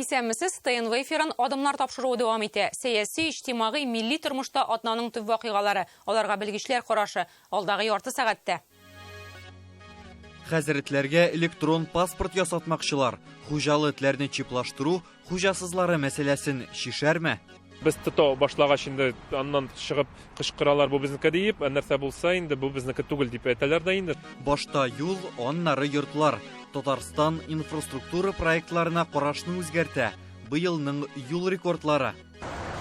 Исәнмесез, ТНВ эфирын Адымнар тапшыруы дәвам итә. Сәяси, иҗтимагый, милли тормышта атнаның төп вакыйгалары, аларга белгечләр карашы, алдагы ярты сәгатьтә. Хәзер этләргә электрон паспорт ясатмакчылар. Хуҗалы этләрне чиплаштыру хуҗасызлары мәсьәләсен чишәрме? Без тота башлагач инде аннан чыгып кычкыралар, бу безнеке диеп, ә нәрсә булса инде бу безнеке түгел дип әйтәләр дә инде. Башта юл, аннары йортлар. Татарстан инфраструктура проектларына карашны үзгәртә. Быелның юл рекордлары.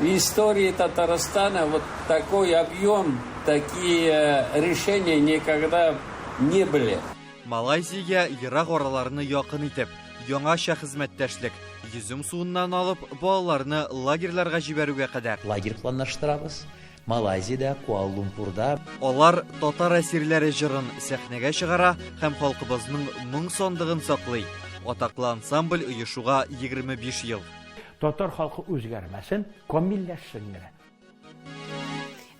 В истории Татарстана вот такой объем, такие решения никогда не были. Малайзиягә ерак араларны якын итеп, яңача хезмәттәшлек, йөзем суыннан алып, балаларны лагерьларга җибәрүгә кадәр. Лагерь планлаштырабыз. Малайзиядә, Куала-Лумпурда. Алар татар әсирләре җырын сәхнәгә чыгара һәм халкыбызның моң сандыгын саклый. Атаклы ансамбль оешуга 25 ел. Татар халкы үзгәрмәсен, камилләшсен генә.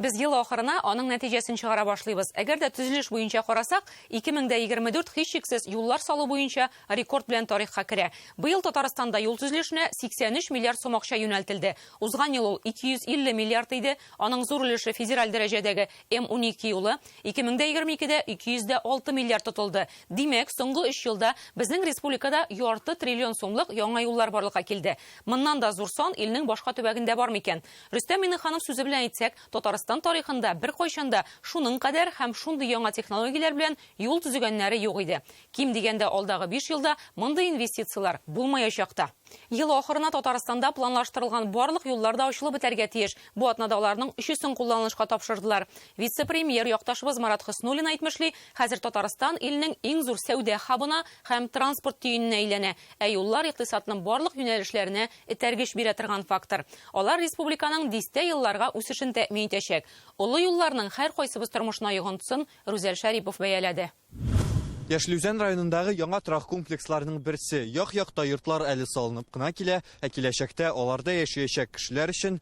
Без ел ахырына аның нәтиҗәсен чыгара башлыйбыз. Әгәр дә төзелеш буенча карасак, 2024 һичшиксез юллар салу буенча рекорд белән тарихка керә. Быел Татарстанда юл төзелешенә 83 миллиард сум акча юнәлтелде. Узган ел ул 250 миллиард иде. Аның зур өлеше федераль дәрәҗәдәге М-12 юлы. 2022-дә 206 миллиард тотылды. Димәк, соңгы өч елда безнең республикада ярты триллион сумлык яңа юллар барлыкка килде. Моннан да зур сан илнең башка төбәгендә бар микән? Рөстәм Миңнеханов сүзе белән әйтсәк, Татарстан тарихында беркайчан да шуның кадәр һәм шундый яңа технологияләр белән юл төзегәннәре юк иде. Ким дигәндә алдагы биш елда мондый инвестицияләр булмаячак та. Ел ахырына Татарстанда планлаштырылган барлык юллар да ачылып бетәргә тиеш. Бу атнада аларның өчесен кулланылышка тапшырдылар. Вице-премьер, якташыбыз Марат Хөснуллин әйтмешли, хәзер Татарстан илнең иң зур сәүдә хабына һәм транспорт төененә әйләнә, ә юллар икътисадның барлык юнәлешләренә этәргеч бирә торган фактор. Алар республиканың дистә елларга үсешен тәэмин итәчәк. Олы юлларның һәркайсыбыз тормышына йогынтысын Рүзәл Шәрипов бәяләде. Яшел Үзән районындагы яңа торак комплексларының берсе. Як-якта йортлар әле салынып кына килә, ә киләчәктә аларда яшәячәк кешеләр өчен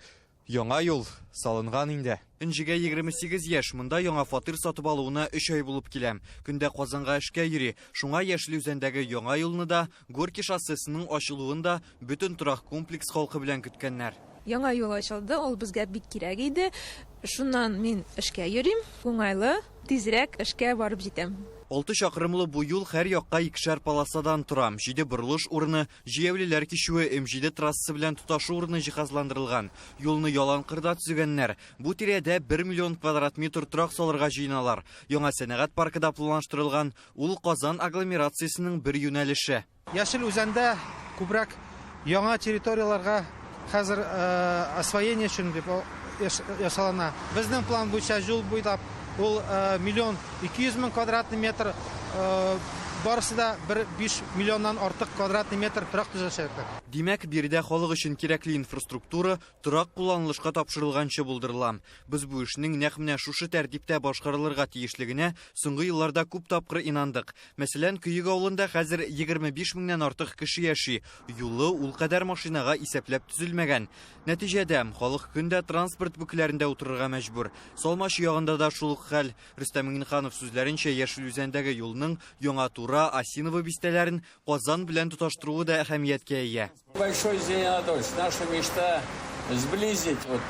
яңа юл салынган инде. Энҗегә 28 яшь, монда яңа фатир сатып алуына өч ай булып килә. Көндә Казанга эшкә йөри. Шуңа Яшел Үзәндәге яңа юлны да, Горький шоссесының ачылуын да бөтен торак комплекс халкы белән көткәннәр. Яңа юл ачылды, ул безгә бик кирәк иде. Шуннан мин эшкә йөрим, уңайлы, тизрәк эшкә барып җитәм. Алты чакрымлы бу юл һәр якка икешәр полосадан тора. Җиде борылыш урыны, җәяүлеләр кичүе, М7 трассасы белән тоташу урыны җиһазландырылган. Юлны ялан кырда төзегәннәр. Бу тирәдә бер миллион квадрат метр торак салырга җыеналар. Яңа сәнәгать паркы да планлаштырылган. Ул Казан агломерациясенең бер юнәлеше. Яшел Үзәндә күбрәк яңа территорияләргә хәзер освоение өчен дип ясалана. Безнең план буенча юл буйлап ул миллион 200 мең квадратный метр, барысы да бер 5 миллионнан артык квадратный метр торак төзәчәкләр. Димәк, биредә халык өчен кирәкле инфраструктура торак кулланылышка тапшырылганчы булдырыла. Без бу эшнең нәкъ менә шушы тәртиптә башкарылырга тиешлегенә соңгы елларда күп тапкыр инандык. Мәсәлән, Көек авылында хәзер 25 меңнән артык кеше яши. Юлы ул кадәр машинага исәпләп төзелмәгән. Нәтиҗәдә, халык көн дә транспорт бөкеләрендә утырырга мәҗбүр. Салмачы ягында да шул ук хәл. Рөстәм Миңнеханов сүзләренчә, Яшел Үзәндәге юлның Яңа Тура, Осиново бистәләрен Казан белән тоташтыруы да әһәмияткә ия. Большой Зеленодольск, наша мечта сблизить вот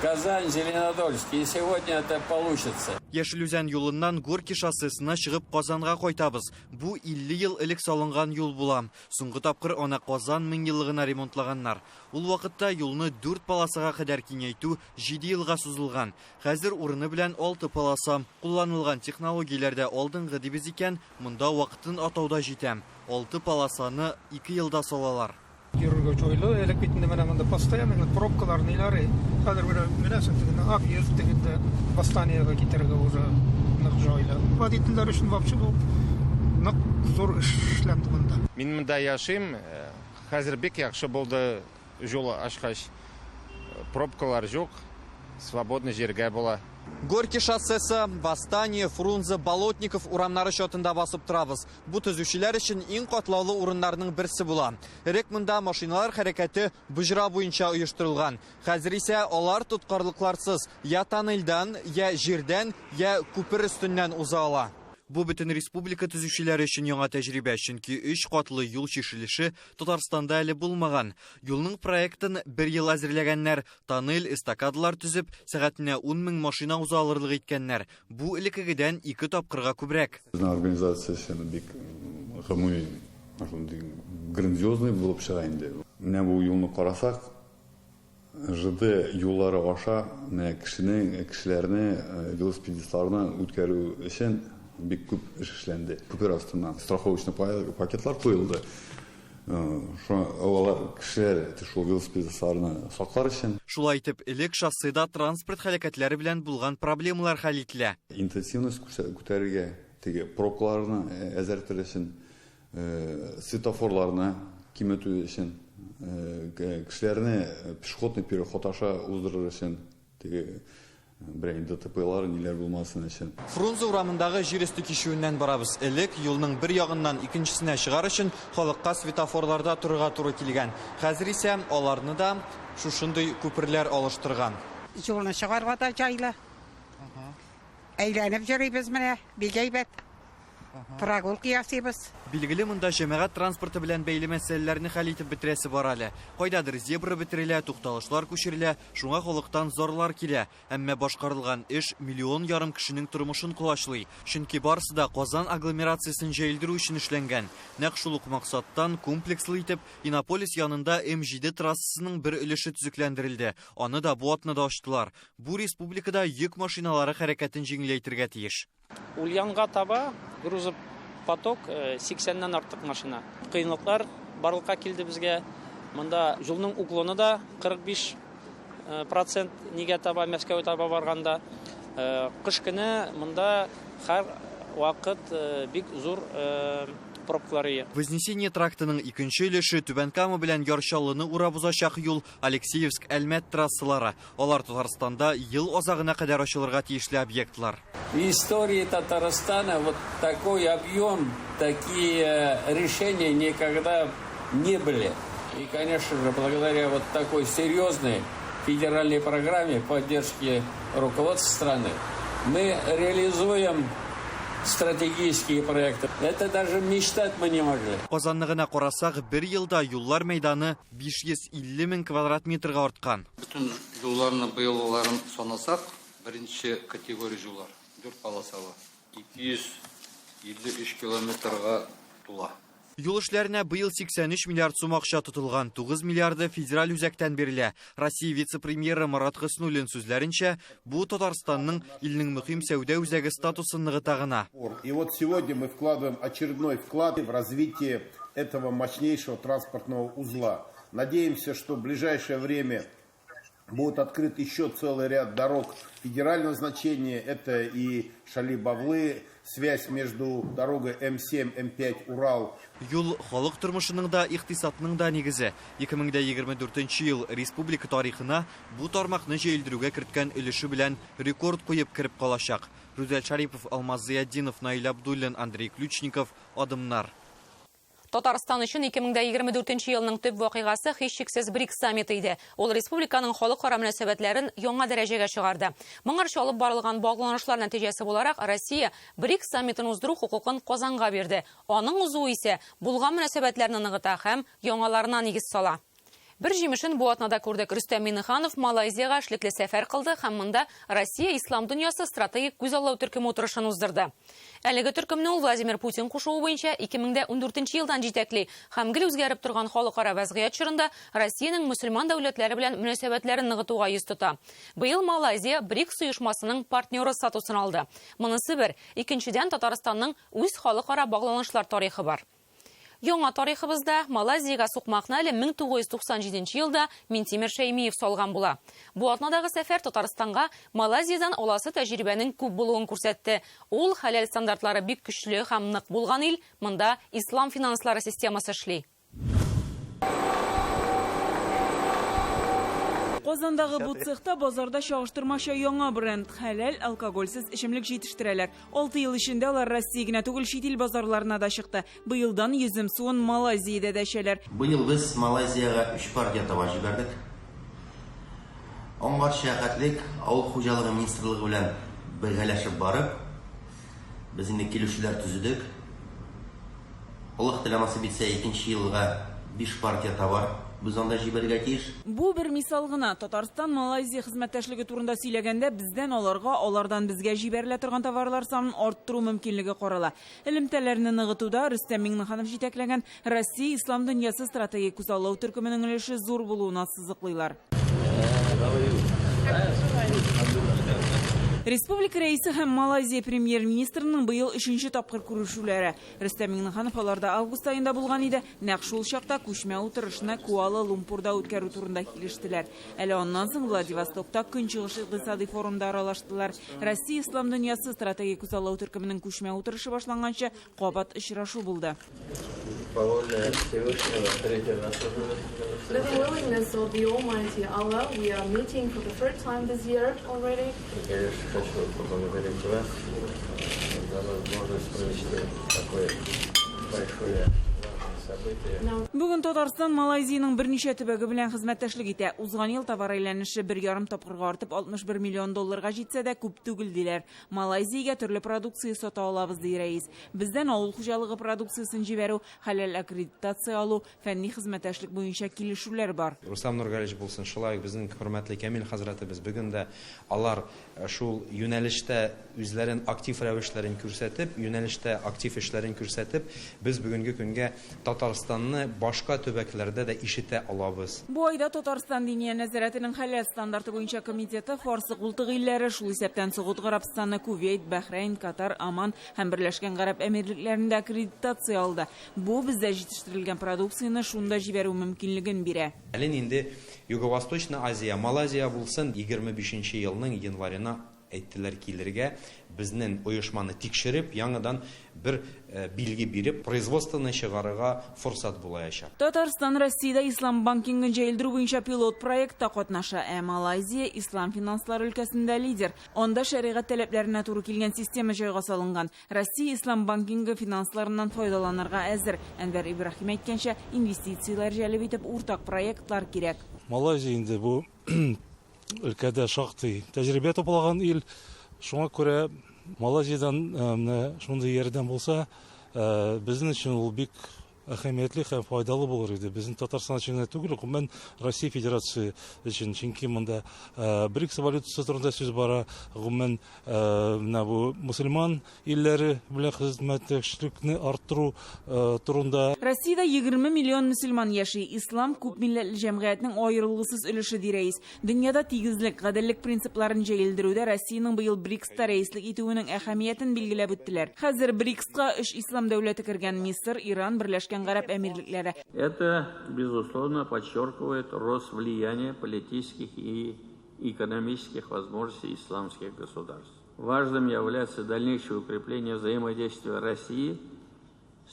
Казань, Зеленодольск, и сегодня это получится. Яшел Үзән юлыннан Горький шоссесына чыгып Казанга кайтабыз. Бу 50 ел элек салынган юл була. Соңгы тапкыр аны Казан меңьеллыгына ремонтлаганнар. Ул вакытта юлны дүрт полосага кадәр киңәйтү җиде елга сузылган. Хәзер урыны белән алты полоса. Кулланылган технологияләр дә алдынгы дибез икән, монда вакытын атауда җитә. Алты полосаны ике елда салалар. Йөрергә җайлы, элек бит инде менә монда постоянно гел пробкалар, ниләр, хәзер менә менәсең тегендә объезд, тегендә Восстаниегә китәргә уже нык җайлы. Водительләр өчен вообще бу нык зур эш эшләнде монда. Мин монда яшим, хәзер бик яхшы булды Юл ачкач, пробкалар юк, свободный җиргә була. Горький шоссесы, Восстание, Фрунзе, Болотников урамнары чатында басып торабыз. Бу төзүчеләр өчен иң катлаулы урыннарның берсе була. Элек монда машиналар хәрәкәте боҗра буенча оештырылган. Хәзер исә алар тоткарлыкларсыз я тоннельдан, я җирдән, я күпер өстеннән уза ала. Бу бөтен республика төзүчеләре өчен яңа тәҗрибә, чөнки өч катлы юл чишелеше Татарстанда әле булмаган. Юлның проектын бер ел әзерләгәннәр, тоннель, эстакадалар төзеп, сәгатенә 10 мең машина уза алырлык иткәннәр. Бу элеккегедән 2 тапкырга күбрәк. Безнең организация бик гомуми шундый грандиозный булып чыга инде. Менә бу юлны карасак, ЖД юллары аша менә кешене, кешеләрне, велосипедистларны үткәрү өчен бик күп эш эшләнде. Күпер астына страховочный пакетлар куелды. Шуңа алар кешеләр шул велосипедистларны саклар өчен. Шулай итеп, элек шосседа транспорт һәлакәтләре белән булган проблемалар хәл ителә. Интенсивность күтәрергә, теге пробкаларны әзертер өчен, светофорларны киметү өчен, кешеләрне пешеходный переход аша уздырыр өчен, теге берәр ДТПлар ниләр булмасын өчен. Фрунзе урамындагы җир өсте кичүеннән барабыз. Элек юлның бер ягыннан икенчесенә чыгар өчен халыкка светофорларда торырга туры килгән. Хәзер исә аларны да шушындый күперләр алыштырган. Юлны чыгарга да җайлы. Әйләнеп йөрибез менә, бик әйбәт. Прогулка ясыйбыз. Билгеле, монда җәмәгать транспорты белән бәйле мәсьәләләрне хәл итеп бетерәсе бар әле. Кайдадыр зебра бетерелә, тукталышлар күчерелә, шуңа халыктан зарлар килә. Әмма башкарылган эш миллион ярым кешенең тормышын колачлый. Чөнки барысы да Казан агломерациясен җәелдерү өчен эшләнгән. Нәкъ шул ук максаттан комплекслы итеп Иннополис янында М7 трассасының бер өлеше төзекләндерелде. Аны да бу атнада ачтылар. Бу республикада йөк машиналары хәрәкәтен җиңеләйтергә тиеш. Ульянга таба грузопоток 80-нән артык машина. Кыенлыклар барлыкка килде безгә. Монда юлның уклоны да 45% нигә таба, Мәскәүгә таба барганда. Кыш көне монда һәр вакыт бик зур пробкалар ие. Вознесение трактының икенче өлеше Түбән Кама белән Яр Чаллыны урап узачак юл Алексеевск-Әлмәт трассалары. Алар Татарстанда ел азагына кадәр ачылырга тиешле объектлар. В истории Татарстана вот такой объем, такие решения никогда не были. И, конечно же, благодаря вот такой серьезной федеральной программе поддержки руководства страны мы реализуем стратегические проекты. Это даже мечтать мы не могли. Казанны гына карасак, бер елда юллар мәйданы 550 мең квадрат метрга арткан. Бөтен юлларны быелгыларын санасак, беренче категория юллар, 4 полосалы, 253 километрга тула. Юл эшләренә быел 83 миллиард сум акча тотылган, 9 миллиарды федераль үзәктән бирелә. Россия вице-премьеры Марат Хөснуллин сүзләренчә, бу Татарстанның илнең мөһим сәүдә үзәге статусын ныгыта гына. И вот сегодня мы вкладываем очередной вклад в развитие этого мощнейшего транспортного узла. Надеемся, что в ближайшее время будет открыт еще целый ряд дорог федерального значения. Это и Шали-Бавлы, связь между дорогой М7, М5, Урал. Юл халык тормышының да, икътисадның да нигезе. 2024 ел республика тарихына бу тармакны җәелдерүгә керткән өлеше белән рекорд куеп кереп калачак. Рүзәл Шарипов, Алмаз Зыятдинов, Наил Абдуллин, Андрей Ключников. Адымнар. Татарстан өчен 2024 елның төп вакыйгасы һичшиксез БРИКС саммиты иде. Ул республиканың халыкара мөнәсәбәтләрен яңа дәрәҗәгә чыгарды. Моңарчы алып барылган багланышлар нәтиҗәсе буларак Россия БРИКС саммитын уздыру хокукын Казанга бирде. Аның узуы исә булган мөнәсәбәтләрне ныгыта һәм яңаларына нигез сала. Бер җимешен бу атнада күрдек. Рөстәм Миңнеханов Малайзиягә эшлекле сәфәр кылды һәм монда Россия Ислам дөньясы стратегик күзаллау төркеме утырышын уздырды. Әлеге төркемне ул Владимир Путин кушуы буенча 2014 елдан җитәкли һәм гел үзгәреп торган халыкара вазгыять чорында Россиянең мөселман дәүләтләре белән мөнәсәбәтләрен ныгытуга йөз тота. Быел Малайзия БРИКС оешмасының партнеры статусын алды. Монысы бер. Икенчедән, Татарстанның үз халыкара багланышлар тарихы бар. Яңа тарихыбызда Малайзиягә сукмакны әле 1997 елда Минтимер Шәймиев салган була. Бу атнадагы сәфәр Татарстанга Малайзиядән аласы тәҗрибәнең күп булуын күрсәтте. Ул хәләл стандартлары бик көчле һәм нык булган ил, монда ислам финанслары системасы эшли. Казандагы бу цехта базарда чагыштырмача яңа бренд хәләл алкогольсез эчемлек җитештерәләр. 6 ел эчендә алар Россия генә түгел, чит ил базарларына да чыкты. Быелдан йөзем суын Малайзиядә дә эчәләр. Быел без Малайзиягә 3 партия товар җибәрдек. Аңарча хәтлек авыл хуҗалыгы министрлыгы белән бергәләшеп барып, Без инде килешүләр төзедек. Аллаһ Тәгалә насыйп итсә, икенче елга биш партия товар без анда җибәрергә тиеш. Бу бер мисал гына. Татарстан-Малайзия хезмәттәшлеге турында сөйләгәндә, бездән аларга, алардан безгә җибәрелә торган товарлар санын арттыру мөмкинлеге карала. Элемтәләрне ныгытуда Рөстәм Миңнеханов җитәкләгән Россия ислам дөньясы стратегик күзаллау төркеменең өлеше зур булуын ассызыклыйлар. Республика Рәисе һәм Малайзия Премьер-министрының быел өченче тапкыр күрешүләре. Рөстәм Миңнеханов аларда август аенда булган иде. Нәкъ шул чакта күчмә утырышны Куала-Лумпурда үткәрү турында килештеләр. Әле аннан соң Владивостокта Көнчыгыш икътисадый форумда аралаштылар. Россия ислам дөньясы стратегик күзаллау төркеменең күчмә утырышы башланганчы кабат очрашу булды. По воле Всевышнего третий раз уже. With the willingness of the Almighty Allah, we are meeting for the third time this year already. И, конечно, хочу поблагодарить вас за возможность провести такое большое важное событие. Бүген Татарстан Малайзиянең берничә төбәге белән хезмәттәшлек итә. Узган ел товар әйләнеше бер ярым тапкырга артып 61 миллион долларга җитсә дә күп түгел диләр. Малайзиягә төрле продукция сата алабыз, ди рәис. Бездән авыл хуҗалыгы продукциясен җибәрү, хәләл аккредитация алу, фәнни хезмәттәшлек буенча килешүләр бар. Рустам Нургалиевич булсын, шулай ук безнең хөрмәтле Камил хәзрәтебез бүген дә алар шул юнәлештә үзләрен актив рәвешләрен күрсәтеп, юнәлештә актив эшләрен күрсәтеп, без бүгенге көнгә Татарстанны башка төбәкләрдә дә ишетә алабыз. Бу айда Татарстан Диния нәзарәтенең хәләл стандарты буенча комитеты Фарсы култыгы илләре, шул исәптән Согуд Гарәбстаны, Кувейт, Бәхрәйн, Катар, Оман һәм Берләшкән Гарәп Әмирлекләрендә аккредитация алды. Бу бездә җитештерелгән продукцияне шунда җибәрү мөмкинлеген бирә. Әле инде Юго-Восточная Азия, Малайзия булсын, 25 елның январена әйттеләр килергә, безнең оешманы тикшереп, яңадан бер билге биреп, производствоны чыгарырга форсат булаячак. Татарстан Россиядә ислам банкингын җәелдерү буенча пилот проектта катнаша, ә Малайзия ислам финанслары өлкәсендә лидер. Анда шәригать таләпләренә туры килгән система җайга салынган. Россия ислам банкингы финансларыннан файдаланырга әзер. Әнвәр Ибраһим әйткәнчә, инвестицияләр җәлеп итеп уртак проектлар кирәк. Малайзия инде бу өлкәдә шактый тәҗрибә туплаган ил. Шуңа күрә Малайзиядән менә шундый ярдәм булса, безнең өчен ул бик әһәмиятле һәм файдалы булыр иде. Безнең Татарстан өчен генә түгел, гомумән Россия Федерациясе өчен, чөнки монда БРИКС валютасы турында сүз бара, гомумән менә бу мөселман илләре белән хезмәттәшлекне арттыру турында. Россиядә 20 миллион мөселман яши. Ислам күп милләтле җәмгыятьнең аерылгысыз өлеше, ди рәис. Дөньяда тигезлек, гаделлек принципларын җәелдерүдә Россиянең быел БРИКСта рәислек итүенең әһәмиятен билгеләп үттеләр. Хәзер БРИКСка өч ислам дәүләте кергән: Мисыр, Иран, Берләшкән Гарәп Әмирлекләре. Это, безусловно, подчеркивает рост влияния политических и экономических возможностей исламских государств. Важным является дальнейшее укрепление взаимодействия России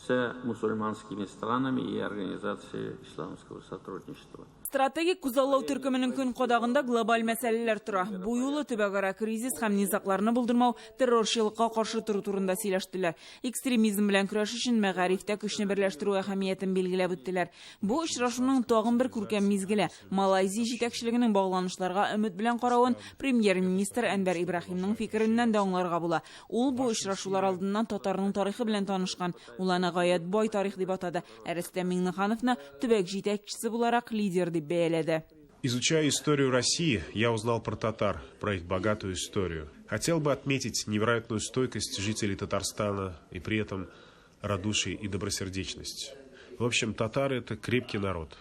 с мусульманскими странами и Организацией исламского сотрудничества. Стратегик күзаллау төркеменең көн кадагында глобаль мәсьәләләр тора. Бу юлы төбәкара кризис һәм низагларны булдырмау, террорчылыкка каршы тору турында сөйләштеләр. Экстремизм белән көрәш өчен мәгарифтә көчне берләштерү әһәмиятен билгеләп үттеләр. Бу очрашуның тагын бер күркәм мизгеле. Малайзия җитәкчелегенең багланышларга өмет белән каравын премьер-министр Әнвәр Ибраһимның фикереннән дә аңларга була. Ул бу очрашулар алдыннан татарның тарихы белән танышкан. Ул аны гаять бай тарих дип атады. Ә Рөстәм Миңнехановны төбәк җитәкчесе буларак лидер дип бәяләде. Изучая историю России, я узнал про татар, про их богатую историю. Хотел бы отметить невероятную стойкость жителей Татарстана и при этом радушие и добросердечность. В общем, татары – это крепкий народ.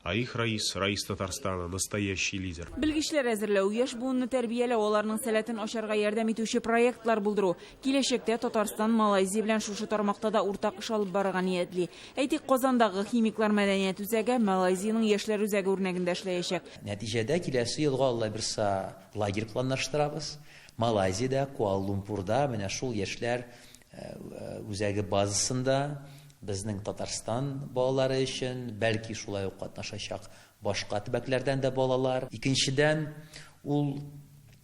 А их раис, раис Татарстана, настоящий лидер. Белгечләр әзерләү, яшь буынны тәрбияләү, аларның сәләтен ачарга ярдәм итүче проектлар булдыру. Киләчәктә Татарстан Малайзия белән шушы тармакта да уртак эш алып барырга ниятли. Әйтик, Казандагы химиклар мәдәният үзәге Малайзиянең яшьләр үзәге үрнәгендә эшләячәк. Нәтиҗәдә киләсе елга Алла бирса лагерь планлаштырабыз. Малайзиядә, Куала-Лумпурда менә шул яшьләр үзәге базасында безнең Татарстан балалары өчен, бәлки шулай ук катнашачак башка төбәкләрдән дә балалар. Икенчедән, ул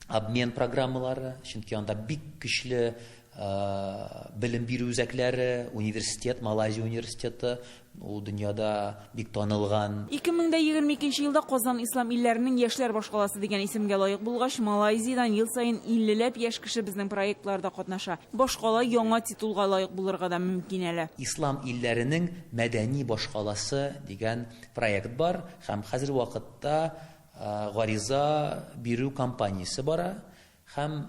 обмен программалары, чөнки анда бик көчле белем бирү үзәкләре, университет, Малайзия университеты, ул дөньяда бик танылган. 2022 елда Казан ислам илләренең яшьләр башкаласы дигән исемгә лаек булгач, Малайзиядән ел саен иллеләп яшь кеше безнең проектларда катнаша. Башкала яңа титулга лаек булырга да мөмкин әле. Ислам илләренең мәдәни башкаласы дигән проект бар һәм хәзерге вакытта гариза бирү кампаниясе бара һәм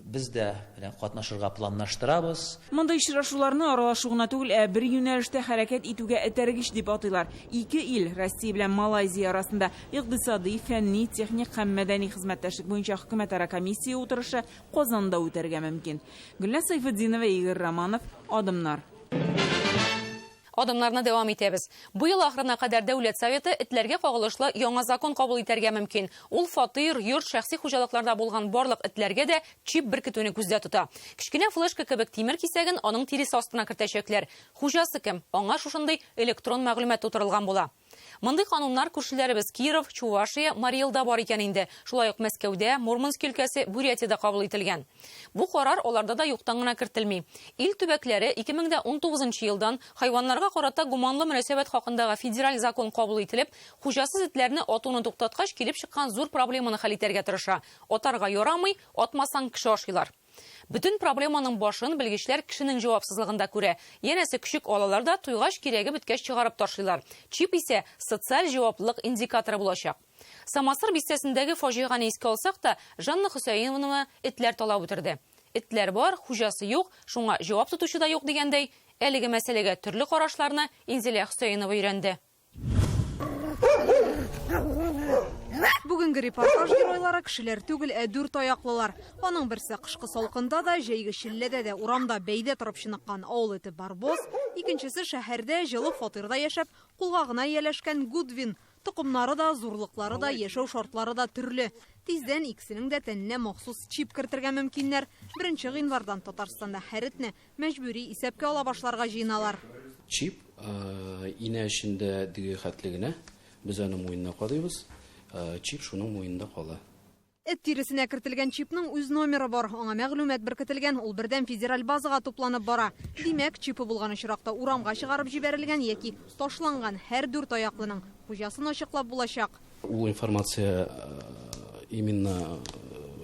без дә белән катнашырга планлаштырабыз. Мондый очрашуларны аралашу гына түгел, ә бер юнәлештә хәрәкәт итүгә этәргеч дип атыйлар. Ике ил, Россия белән Малайзия арасында икътисади, фәнни, техник һәм мәдәни хезмәттәшлек буенча хөкүмәтара комиссия утырышы Казанда үтәргә мөмкин. Гөлназ Сәйфетдинова, Игорь Романов, Адымнар. Адымнарны дәвам итәбез. Быел ахырына кадәр Дәүләт Советы этләргә кагылышлы яңа закон кабул итәргә мөмкин. Ул фатир, йорт, шәхси хуҗалыкларда булган барлык этләргә дә чип беркетүне күздә тота. Кечкенә флешка кебек тимер кисәген аның тиресе астына кертәчәкләр. Хуҗасы кем? Аңа шушындый электрон мәгълүмат тутырылган була. Мондый кануннар күршеләребез Киров, Чувашия, Марий Элда бар икән инде. Шулай ук Мәскәүдә, Мурманск өлкәсе, Бурятиядә кабул ителгән. Бу карар аларда да юктан гына кертелми. Ил төбәкләре 2019 елдан хайваннарга карата гуманлы мөнәсәбәт хакындагы федераль закон кабул ителеп, хуҗасыз этләрне атуны туктаткач килеп чыккан зур проблеманы хәл итәргә тырыша. Атарга ярамый, атмасаң кеше ашыйлар. Бөтен проблеманың башын белгечләр кешенең җавапсызлыгында күрә. Янәсе көчек алалар да, туйгач кирәге беткәч чыгарып ташлыйлар. Чип исә социаль җаваплылык индикаторы булачак. Самосыр бистәсендәге фаҗигане искә алсак та, Жанна Хөсәенованы этләр талап үтерде. Этләр бар, хуҗасы юк, шуңа җавап тотучы да юк дигәндәй, әлеге мәсьәләгә төрле карашларны Инзилә Хөсәенова өйрәнде. Бүгенге репортаж геройлары кешеләр түгел, ә дүрт аяклылар. Аның берсе кышкы салкында да, җәйге челләдә дә урамда бәйдә торып чыныккан авыл эте Барбос, икенчесе шәһәрдә җылы фатирда яшәп, кулга гына ияләшкән Гудвин. Токымнары да, зурлыклары да, яшәү шартлары да төрле. Тиздән икесенең дә тәненә махсус чип кертергә мөмкиннәр. Беренче гыйнвардан Татарстанда һәр этне мәҗбүри исәпкә ала башларга җыеналар. Чип инә эчендә дөге хәтле генә, без аны муенына кадыйбыз, чип шуның муенында кала. Эт тиресенә кертелгән чипның үз номеры бар, аңа мәгълүмат беркетелгән, ул бердәм федераль базага тупланып бара. Димәк, чипы булган очракта урамга чыгарып җибәрелгән яки ташланган һәр дүрт аяклының хуҗасын ачыклап булачак. Ул информация именно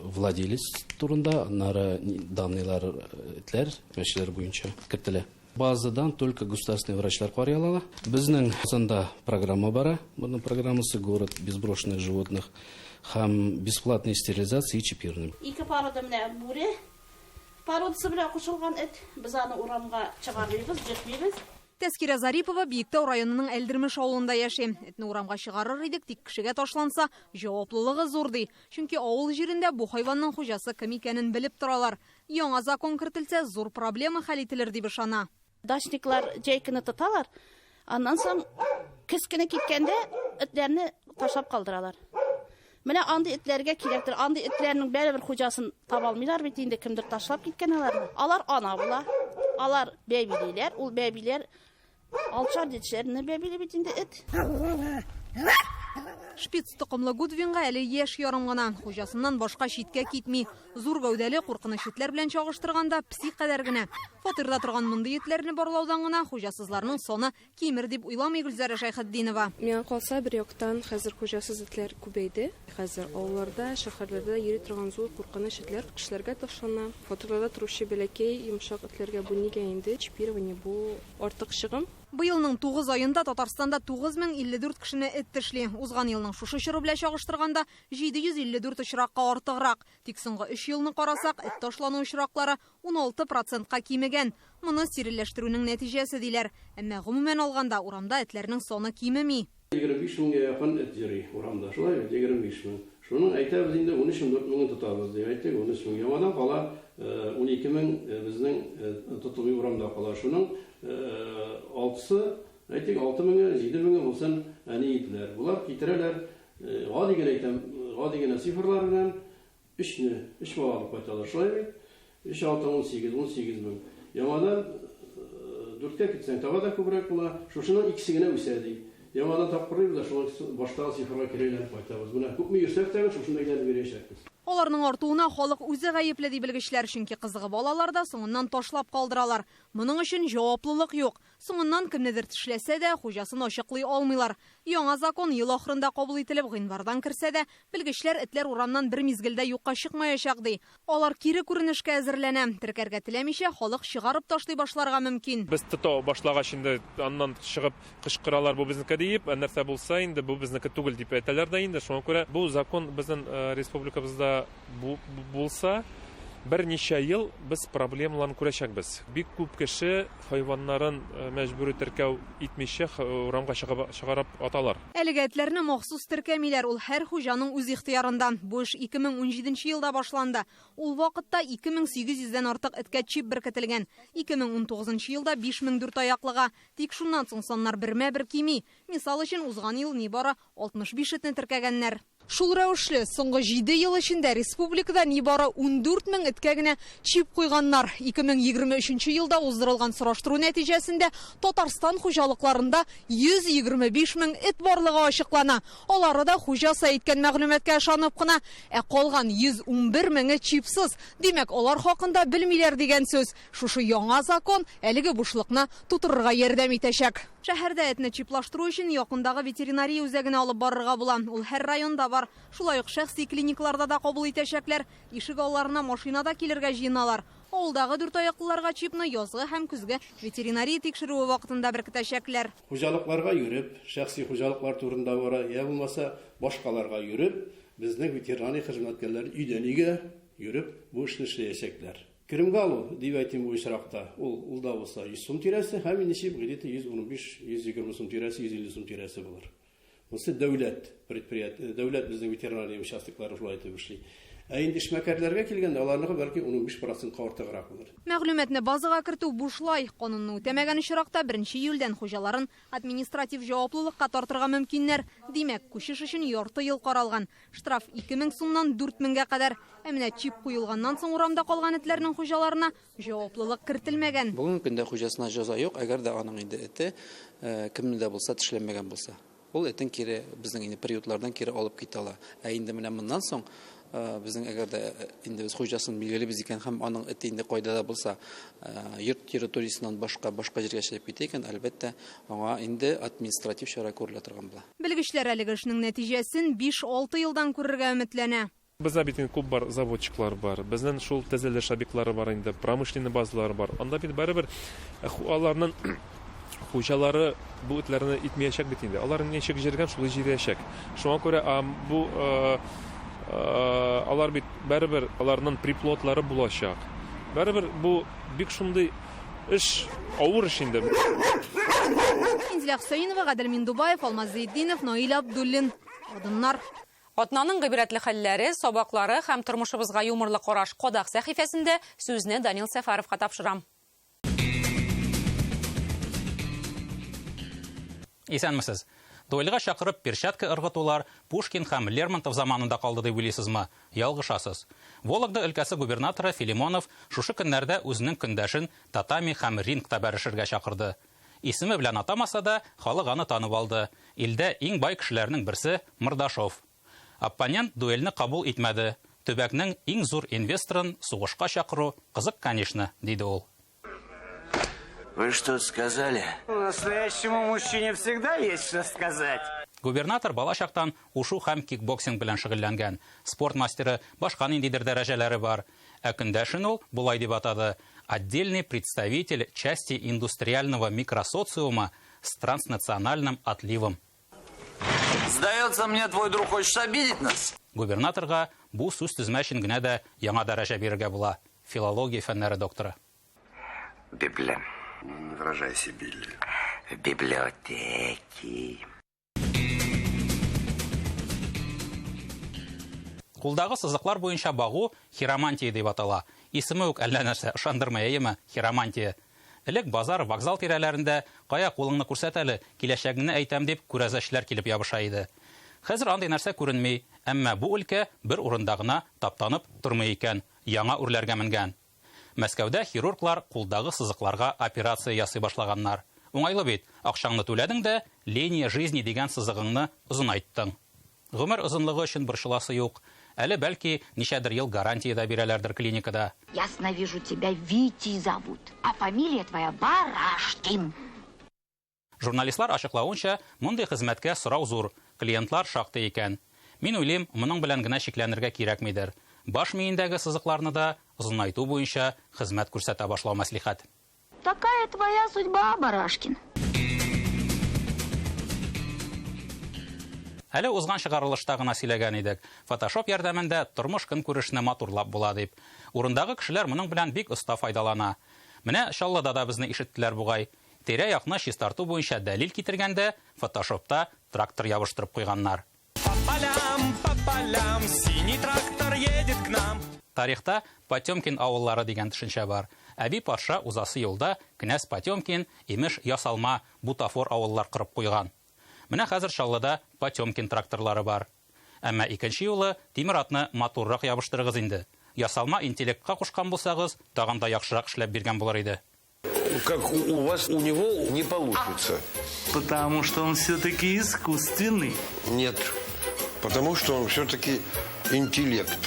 владелец турында, аннары данныйлар этләр, мәчеләр буенча кертелә. Базадан только государственный врачлар карый алалар. Безнең Казанда программа бара. Моның программасы Город без брошенных животных һәм бесплатная стерилизация и чипирование. Ике порода менә бүре породасы белән кушылган эт. Без аны урамга чыгармыйбыз, йөртмибез. Тәскирә Зарипова Биектау районының Әлдермеш авылында яши. Этне урамга чыгарыр идек, тик кешегә ташланса, җаваплылыгы зур ди. Чөнки авыл җирендә бу хайванның хуҗасы кем икәнен белеп торалар. Яңа закон кертелсә, зур проблема хәл ителер дип ышана. Дачниклар җәй көне тоталар, аннан соң көз көне киткәндә этләрне ташлап калдыралар. Менә андый этләргә кирәктер. Андый этләрнең бәребер хуҗасын таба алмыйлар бит инде, кемдер ташлап киткән аларны. Алар ана була, алар бәбилиләр, ул бәбиләр алтышар җитешәрне бәбили бит инде эт. Шпиц токымлы Гудвинга әле яшь ярым гына. Хуҗасыннан башка читкә китми. Зур гәүдәле куркыныч этләр белән чагыштырганда песи кадәр генә. Фатирда торган мондый этләрне барлаудан гына хуҗасызларның саны кимер дип уйламый Гөлзәрә Шәйхетдинова. Миңа калса, бер яктан хәзер хуҗасыз этләр күбәйде. Хәзер авылларда, шәһәрләрдә йөри торган зур куркыныч этләр кешеләргә ташлана. Фатирларда торучы бәләкәй, йомшак этләргә бу нигә инде? Чипирование бу артык чыгым. Быелның 9 аенда Татарстанда 9054 кешене эт тешли. Узган елның шушы чоры белән чагыштырганда 754 очракка артыграк. Тик соңгы 3 елны карасак, эт ташлану очраклары 16 процентка кимегән. Моны стерильләштерүнең нәтиҗәсе диләр. Әмма гомумән алганда урамда этләрнең саны кимеми. 25 меңгә якын эт йөри урамда. Шулай бит, 25 мең. Шуның әйтәбез инде 13 мең 4 меңен тотабыз дип әйттек, 13 мең. Яңадан кала 12 мең безнең тотылмый урамда кала. Шуның алтысы, әйтик, 6 меңе, 7 меңе булсын әни итләр. Булар китерәләр, гади генә әйтәм, гади генә цифрлар белән 3-не, 3 бала алып кайталар. Шулай бит? 3 6 18, 18 мең. Яңадан 4-кә китсәң, тагы да күбрәк була. Шушының икесе генә үсә ди. Яңадан тапкырлыйбыз да, шуның баштагы цифрга кире әйләнеп кайтабыз. Менә күпме йөрсәк тә, шушында әйләнеп йөрәчәкбез. Аларның артуына халык үзе гаепле, ди белгечләр, чөнки кызыгып алалар да соңыннан ташлап калдыралар. Моның өчен җаваплылык юк. Соңыннан кемнедер тешләсә дә, хуҗасын ачыклый алмыйлар. Яңа закон ел ахырында кабул ителеп, гыйнвардан керсә дә, белгечләр этләр урамнан бер мизгелдә юкка чыкмаячак, ди. Алар кире күренешкә әзерләнә. Теркәргә теләмичә, халык чыгарып ташлый башларга мөмкин. Без тота башлагач инде аннан чыгып кычкыралар, бу безнеке диеп, ә нәрсә булса инде бу безнеке түгел дип әйтәләр дә инде. Шуңа күрә бу закон безнең республикабызда булса, берничә ел без проблемаларны күрәчәкбез. Бик күп кеше хайваннарын мәҗбүри теркәү итмичә урамга чыгарып аталар. Әлеге этләрне махсус теркәмиләр, ул һәр хуҗаның үз ихтыярында. Бу эш 2017 елда башланды. Ул вакытта 2800 дән артык эткә чип беркетелгән. 2019 елда 5000 дүртаяклыга. Тик шуннан соң саннар бермә-бер кими. Мисал өчен, узган ел нибары 65 этне теркәгәннәр. Шул рәвешле, соңгы 7 ел эчендә республикада нибары 14 мең эткә генә чип куйганнар. 2023 елда уздырылган сораштыру нәтиҗәсендә Татарстан хуҗалыкларында 125 мең эт барлыгы ачыклана. Алары да хуҗасы әйткән мәгълүматка ышанып кына, ә калган 111 меңе чипсыз. Димәк, алар хакында белмиләр дигән сүз. Шушы яңа закон әлеге бушлыкны тутырырга ярдәм итәчәк. Шәһәрдә этне чиплаштыру өчен якындагы ветеринария үзәгенә алып барырга була. Ул һәр районда бар. Шулай ук шәхси клиникларда да кабул итәчәкләр. Ишек алларына машинада килергә җыеналар. Авылдагы дүртаяклыларга чипны язгы һәм көзге ветеринария тикшерүе вакытында беркетәчәкләр. Хуҗалыкларга йөреп, шәхси хуҗалыклар турында бара, я булмаса башкаларга йөреп, безнең ветеринария хезмәткәрләре өйдән өйгә йөреп бу эшне эшләячәкләр. Керемгә алу, дип әйтим бу очракта, ул, ул да булса 100 сум тирәсе һәм инде чип где-то 115, 120 сум тирәсе, 150 сум тирәсе булыр. Монысы дәүләт предприятие, дәүләт безнең ветеринария участоклары шулай итеп эшли. Ә инде эшмәкәрләргә килгәндә, аларныкы бәлки 15 процентка артыграк булыр. Мәгълүматны базага кертү бушлай. Канунны үтәмәгән очракта 1 июльдән хуҗаларын административ җаваплылыкка тартырга мөмкиннәр. Димәк, күчеш өчен ярты ел каралган. Штраф 2000 сумнан 4000гә кадәр. Ә менә чип куелганнан соң урамда калган этләрнең хуҗаларына җаваплылык кертелмәгән. Бүгенге көндә хуҗасына җәза юк, әгәр дә аның инде эте кемне дә булса тешләмәгән булса. Ул этен кире безнең инде приютлардан кире алып китә ала. Ә инде менә моннан соң безнең әгәр дә инде без хуҗасын билгелибез икән һәм аның эте инде кайда да булса йорт территориясеннән башка башка җиргә чыгып китә икән, әлбәттә, аңа инде административ чара күрелә торган була. Белгечләр әлеге эшнең нәтиҗәсен 5-6 елдан күрергә өметләнә. Бездә бит инде күп бар заводчиклар бар, безнең шул төзелеш объектлары бар инде, промышленный базалар бар. Анда бит барыбер аларның хуҗалары бу этләрне итмәячәк бит инде. Алар ничек җиргән, шулай җирәчәк. Шуңа күрә бу алар бит барыбер аларның приплодлары булачак. Барыбер бу бик шундый эш, авыр эш инде. Инзилә Хөсәенова, Гадел Миндубаев, Алмаз Зәйтдинов, Наил Абдуллин. Адымнар. Атнаның гыйбрәтле хәлләре, сабаклары һәм тормышыбызга юморлы караш Кадак сәхифәсендә сүзне Данил Сәфәровка тапшырам. Исәнмесез. Дуэльгә чакырып перчатка ыргытулар Пушкин һәм Лермонтов заманында калды дип уйлыйсызмы? Ялгышасыз. Вологда өлкәсе губернаторы Филимонов шушы көннәрдә үзенең көндәшен татами һәм рингта бәрешергә чакырды. Исеме белән атамаса да, халык аны танып алды. Илдә иң бай кешеләрнең берсе Мордашов. Оппонент дуэльне кабул итмәде. Төбәкнең иң зур инвесторын сугышка чакыру кызык, конечно, диде ул. Вы что сказали? Настоящему мужчине всегда есть что сказать. Губернатор бала чактан ушу һәм кикбоксинг белән шөгыльләнгән. Спорт мастеры, башка ниндидер дәрәҗәләре бар. Ә көндәшен ул болай дип атады: отдельный представитель части индустриального микросоциума с транснациональным отливом. Сдается мне, твой друг хочет обидеть нас. Губернаторга бу сүз төзмә өчен генә дә яңа дәрәҗә бирергә була. Филология фәннәре докторы. Библия. Не выражайся, Билли. В библиотеке. Кулдагы сызыклар буенча багу хиромантия дип атала. Исеме үк әллә нәрсә ышандырмый, әйеме? Хиромантия. Элек базар, вокзал тирәләрендә кая кулыңны күрсәт әле, киләчәгеңне әйтәм дип күрәзәчеләр килеп ябыша иде. Хәзер андый нәрсә күренми, әмма бу өлкә бер урында гына таптанып тормый икән, яңа үрләргә менгән. Мәскәүдә хирурглар кулдагы сызыкларга операция ясый башлаганнар. Уңайлы бит, акчаңны түләдең дә, линия жизни дигән сызыгыңны озынайттың. Гомер озынлыгы өчен борчыласы юк. Әле бәлки ничәдер ел гарантия дә бирәләрдер клиникада. Ясно вижу, тебя Витей зовут, а фамилия твоя Барашкин. Журналистлар ачыклавынча, мондый хезмәткә сорау зур, клиентлар шактый икән. Мин уйлыйм, моның белән генә чикләнергә кирәкмидер. Баш миендәге сызыкларны да озынайту буенча хезмәт күрсәтә башлау мәслихәт. Такая твоя судьба, Барашкин. Әле узган чыгарылышта гына сөйләгән идек, фотошоп ярдәмендә тормыш-көнкүрешне матурлап була дип. Урындагы кешеләр моның белән бик оста файдалана. Менә Чаллыда да безне ишеттеләр бугай. Тирә-якны чистарту буенча дәлил китергәндә, фотошопта трактор ябыштырып куйганнар. По полям, по полям, синий трактор едет к нам. Тарихта Потемкин авыллары дигән төшенчә бар. Әби патша узасы юлда князь Потемкин, имеш, ясалма бутафор авыллар корып куйган. Менә хәзер Чаллыда Потемкин тракторлары бар. Әмма икенче юлы тимер атны матуррак ябыштырыгыз инде. Ясалма интеллектка кушкан булсагыз, тагын да яхшырак эшләп биргән булыр иде. Как у вас, у него не получится. Потому что он все-таки искусственный. Нет, потому что он все-таки интеллект.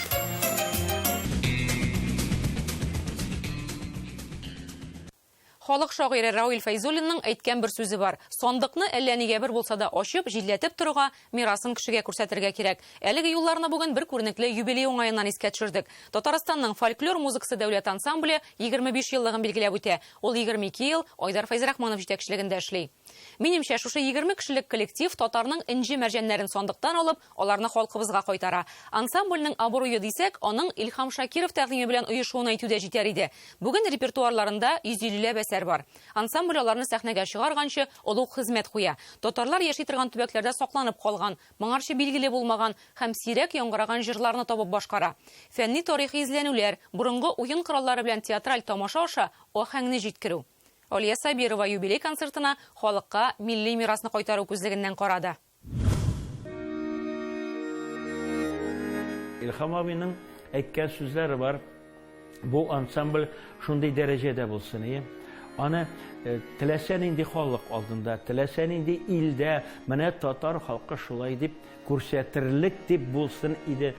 Халык шагыйре Равил Фәйзуллинның әйткән бер сүзе бар. Сандыкны әллә нигә бер булса да ачып, җилләтеп торырга, мирасын кешегә күрсәтергә кирәк. Әлеге юлларны бүген бер күренекле юбилей уңаеннан искә төшердек. Татарстанның фольклор музыкасы дәүләт ансамбле 25 еллыгын билгеләп үтә. Ул 22 ел Айдар Фәйзрахманов җитәкчелегендә эшли. Минемчә, шушы 20 кешелек коллектив татарның энҗе мәрҗәннәрен сандыктан алып, аларны халкыбызга кайтара. Ансамбльнең абруе дисәк, аның Илһам Шакиров тәкъдиме белән оешуын әйтү дә җитәр иде. Бүген репертуарларында 150 ләп әсәр бар. Ансамбль аларны сәхнәгә чыгарганчы олуг хезмәт куя. Татарлар яши торган төбәкләрдә сакланып калган, моңарчы билгеле булмаган һәм сирәк яңгыраган җырларны табып башкара. Фәнни-тарихи эзләнүләр, борынгы уен кораллары белән театраль тамаша аша аһәңне җиткерү. Алия Сабирова юбилей концертына халыкка милли мирасны кайтару күзлегеннән карады. Илһам абыйның әйткән сүзләре бар. Бу ансамбль шундый дәрәҗәдә булсын, ие. Аны э, теләсә нинди халык алдында, теләсә нинди илдә менә татар халкы шулай дип күрсәтерлек дип булсын иде.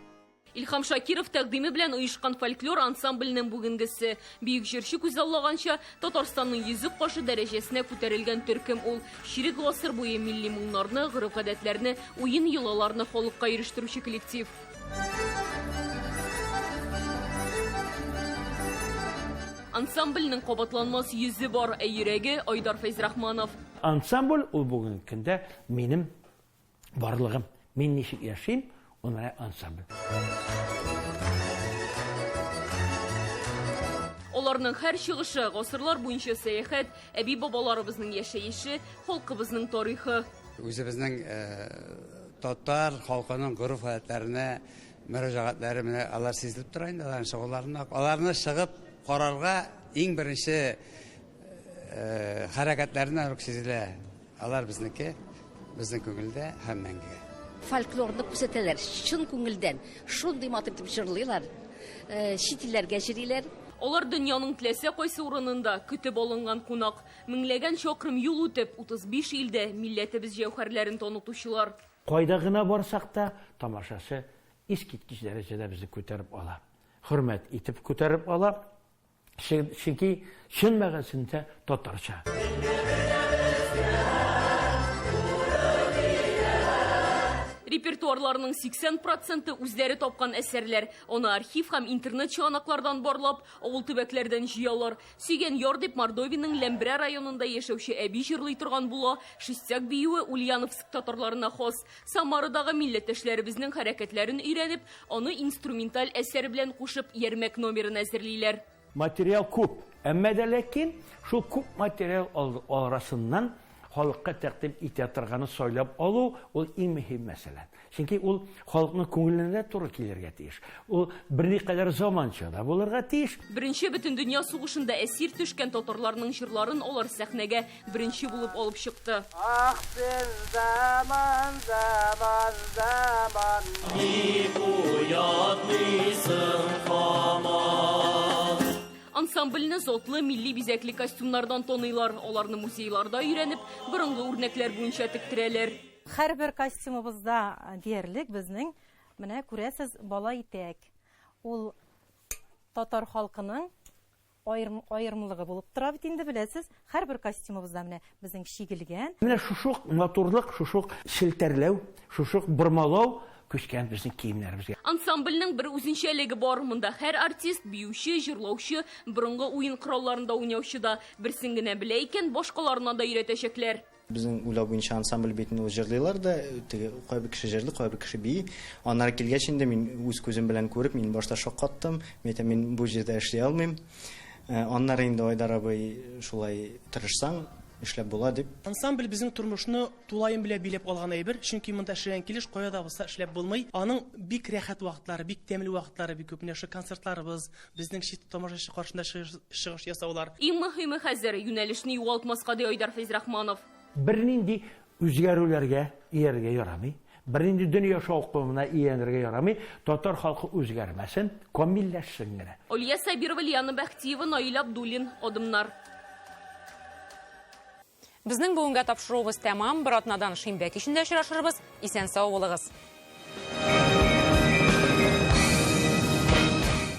Илһам Шакиров тәкъдиме белән оешкан фольклор ансамбленең бүгенгесе. Бөек җырчы күзаллаганча, Татарстанның йөзек кашы дәрәҗәсенә күтәрелгән төркем ул. Чирек гасыр буе милли моңнарны, гореф-гадәтләрне, уен-йолаларны халыкка ирештерүче коллектив. Ансамбльнең кабатланмас йөзе бар, ә йөрәге, Айдар Фәйзрахманов. Ансамбль ул бүгенге көндә минем барлыгым. Мин ничек яшим, ул менә ансамбль. Аларның һәр чыгышы, гасырлар буенча сәяхәт, әби-бабаларыбызның яшәеше, халкыбызның тарихы. Үзебезнең татар халкының гореф-гадәтләренә мөрәҗәгатьләре менә алар сизелеп тора инде аларның чыгуларында. Аларны чыгып карарга иң беренче хәрәкәтләреннән үк сизелә. Алар безнеке, безнең күңелдә һәм мәңгегә. Фольклорны күрсәтәләр, чын күңелдән. Шундый матур итеп җырлыйлар, чит илләргә йөриләр. Алар дөньяның теләсә кайсы урынында көтеп алынган кунак. Меңләгән чакрым юл үтеп, 35 илдә милләтебез җәүһәрләрен танытучылар. Кайда гына барсак та, тамашачы искиткеч дәрәҗәдә безне күтәреп ала. Хөрмәт итеп күтәреп ала. Чөнки чын мәгънәсендә татарча. Репертуарларының 80 проценты үзләре тапкан әсәрләр. Аны архив һәм интернет чыганаклардан барлап, авыл төбәкләрдән җыялар. Сөйгән яр дип Мордовиянең Ләмбрә районында яшәүче әби җырлый торган була. Шестяк биюе Ульяновск татарларына хас. Самарадагы милләттәшләребезнең хәрәкәтләрен өйрәнеп, аны инструменталь әсәр белән кушып, ярмәк номерын әзерлиләр. Материал күп, әмма дә ләкин шул күп материал арасыннан халыкка тәкъдим итә торганы сайлап алу, ул иң мөһим мәсьәлә. Чөнки ул халыкның күңеленә дә туры килергә тиеш. Ул берникадәр заманча да булырга тиеш. Беренче бөтендөнья сугышында әсир төшкән татарларның җырларын алар сәхнәгә беренче булып алып чыкты. Ах син, заман, заман, заман. Ник уятмыйсың һаман? Ансамбльне затлы милли бизәкле костюмнардан таныйлар. Аларны музейларда өйрәнеп, борынгы үрнәкләр буенча тектерәләр. Һәрбер костюмыбызда диярлек безнең Менә күрәсез, бала итәк. Ул татар халкының аерым, аерымлыгы булып тора бит инде, беләсез. Һәрбер костюмыбызда менә безнең чигелгән. Менә шушы ук матурлык, шушы ук челтәрләү, шушы ук бормалау күчкән безнең киемнәребезгә. Ансамбльнең бер үзенчәлеге бар, монда һәр артист, биюче, җырлаучы, борынгы уен коралларында уйнаучы да. Берсен генә белә икән, башкаларына да өйрәтәчәкләр. Безнең уйлау буенча ансамбль бит инде ул җырлыйлар да, теге кайбер кеше җырлый, кайбер кеше бии. Аннары килгәч инде мин үз күзем белән күреп, мин башта шаккаттым. Мин әйтәм, мин бу җирдә эшли алмыйм. Э, аннары инде Айдар абый шулай тырышсаң, эшләп була дип. Ансамбль безнең тормышны тулаем белән биләп алган әйбер, чөнки монда эшләгән килеш кая да булса эшләп булмый. Аның бик рәхәт вакытлары, бик тәмле вакытлары бик күп. Менә шул концертларыбыз, Безнең чит тамашачы каршында чыгыш ясаулар. Иң мөһиме хәзер, юнәлешне югалтмаска, ди Айдар Фәйзрахманов. Бернинди үзгәрүләргә иярергә ярамый, бернинди дөнья шаукымына иярергә ярамый, татар халкы үзгәрмәсен, камилләшсен генә. Алия Сабирова, Лиана Бәхтиева, Наил Абдуллин. Адымнар. Безнең бүгенгә тапшыруыбыз тәмам. Бер атнадан шимбә кичендә очрашырбыз. Исән-сау булыгыз.